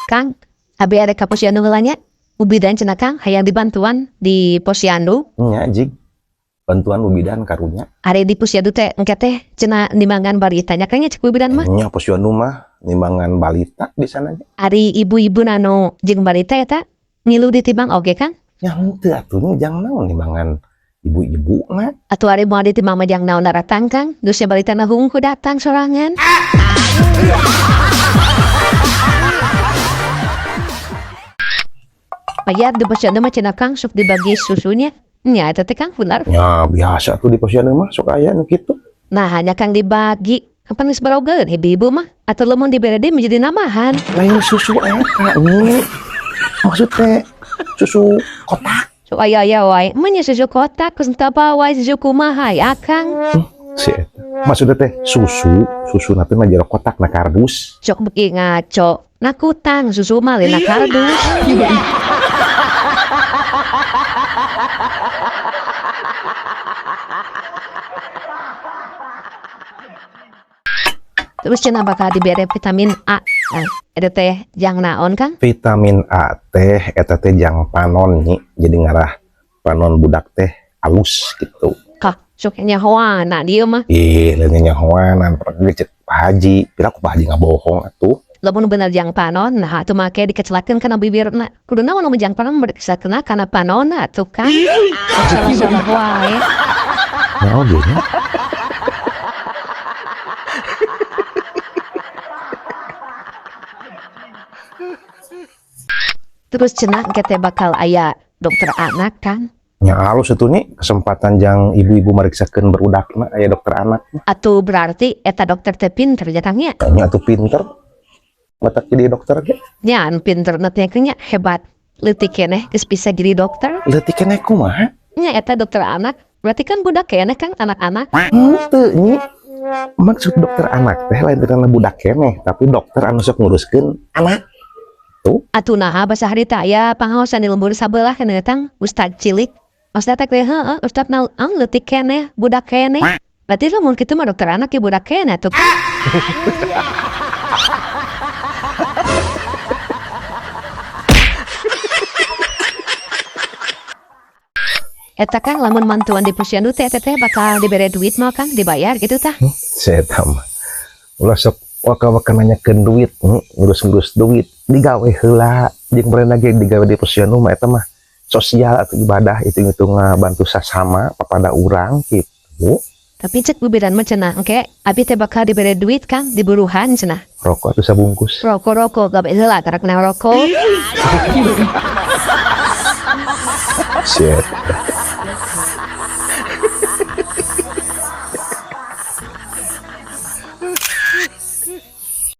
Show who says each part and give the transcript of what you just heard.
Speaker 1: Kang, abi arek ka posyandu heula nya. Bu bidan cenah, Kang, hayang dibantuan di posyandu.
Speaker 2: Nya jig. Bantuan bu bidan karunya.
Speaker 1: Ari di posyandu teh engke teh cenah nimbangan balita nya, Kang, nya cek bu bidan mah.
Speaker 2: Nya posyandu mah nimbangan balita di sana nya.
Speaker 1: Ari ibu-ibu anu jeung balita eta ngilu ditimbang oge, Kang?
Speaker 2: Nya henteu atuh nya, jang naon nimbangan ibu-ibu na.
Speaker 1: Atuh ari moal ditimbang mah jang naon daratang, Kang? Dus nya balita na hungku datang sorangan. Bayar di posyandu mah cenah, Kang, sok dibagi susunya. Nya eta teh, Kang, benar?
Speaker 2: Ya biasa tuh di posyandu mah sok aya nu kitu.
Speaker 1: Nah, hanya Kang dibagi. Kapan geus barogeun ibu-ibu mah atau lamun dibere deui menjadi nambahan.
Speaker 2: Lain susu eta nya. Maksud teh susu kotak.
Speaker 1: So aya aya wae. Mun nya susu kotak geus teu wae susu kumaha ya, Kang?
Speaker 2: Si eta. Maksudnya teh susu, susu nanti mah jero kotak na kardus.
Speaker 1: Sok beki ngaco. Nakutang susu mah lain na kardus. Terus cenah bakal dibere vitamin A. Eh, eta teh jang naon, Kang?
Speaker 2: Vitamin A teh eta teh jang panon nyi. Jadi ngarah panon budak teh alus gitu.
Speaker 1: Kah, sok nyahoana dieu mah.
Speaker 2: Ih, lain nyahoanan pergi cek Pak Haji. Pira ku Pak Haji ngabohong atuh.
Speaker 1: Lamun bener jang panon, nah atuh make dikecelakeun kana bibirna. Kudu naon lamun jang panon dikecelakeun kana panonna atuh, Kang. Salah-salah wae.
Speaker 2: Ya oge nya.
Speaker 1: Terus cenah engke teh bakal aya dokter anak, Kang.
Speaker 2: Nya alus atuh nih kesempatan jang ibu-ibu mariksakeun berudakna aya dokter anak mah.
Speaker 1: Atuh berarti eta dokter teh pinter ya, Kang, nya?
Speaker 2: Nya atuh pinter. Matak jadi dokter ge.
Speaker 1: Nya anu pinter na teh nya hebat. Leutik keneh geus bisa jadi dokter.
Speaker 2: Leutik keneh kumaha?
Speaker 1: Nya eta dokter anak. Berarti kan budak keneh, Kang, anak-anak.
Speaker 2: Henteu nyi. Maksud dokter anak teh lain karena budak keneh, tapi dokter anu sok nguruskeun anak. Tuh.
Speaker 1: Atuh naha basa harita aya pangaosan di lembur sabelah keneh tang ustad cilik. Ustad teh heeh, ustad na ang leutik keneh, budak keneh. Berarti lamun kitu mah dokter anak ge budak keneh atuh. Eta, Kang, lamun mantuan di posyandu teh eta teh bakal dibere duit mah, Kang, dibayar gitu tah?
Speaker 2: Si eta mah. Ulah sok waka-waka nanyakeun duit, ngurus-ngurus duit, digawe heula jeung meureun lagi digawe di posyandu mah eta mah sosial atau ibadah itu itu ngabantu sasama papada urang gitu.
Speaker 1: Tapi cek bu bidan mah cenah engke abi teh bakal dibere duit, Kang, diburuhan cenah.
Speaker 2: Rokok atau sabungkus?
Speaker 1: Rokok-rokok gawe heula tarak na rokok.
Speaker 2: Shit.